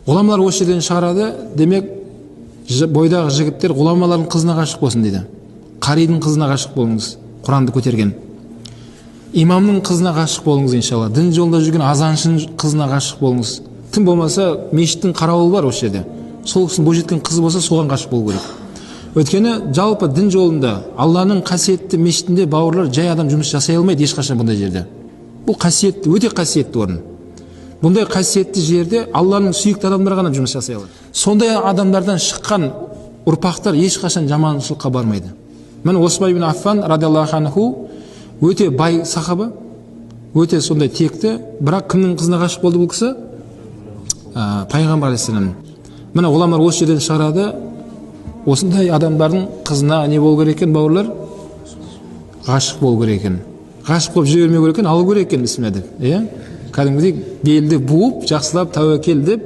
Ғұламалар осы жерден шығарады, демек бойдағы жігіттер ғұламалардың қызына ғашық болсын дейді. Қаридің қызына ғашық болыңыз, Құранды көтерген. Имамның қызына ғашық болыңыз, иншалла. Дін жолында жүрген азаншының қызына ғашық болыңыз. Тым болмаса мешіттің қарауылы бар осы жерде. Сол кісінің бойжеткен қызы болса, соған ғашық болу керек. Өйткені жалпы дін жолында, Алланың қасиетті мешітінде, бауырлар, жай адам жұмыс жасай алмайды ешқашан бұндай жерде. Бұл қасиетті, өте қасиетті орын. Бұндай қасиетті жерде Алланың сүйікті адамдары ғана жұмыс жасай алады. Сондай адамдардан шыққан ұрпақтар ешқашан жаманшылыққа бармайды. Міне, Осман ибн Аффан радиаллаху анху өте бай сахаба, өте сондай текті, бірақ кімнің қызына ғашық болды бұл кісі? Пайғамбар алейхисалам. Міне, ғұламалар осы жерден шығарады, осындай адамдардың қызына не болу керек екен, бауырлар? Ғашық болу керек екен. Ғашық болып жүре бермеу керек екен, алу керек екен, бісміллә деп, иә? Кәдімгідей белді буып, жақсылап тәуекел деп.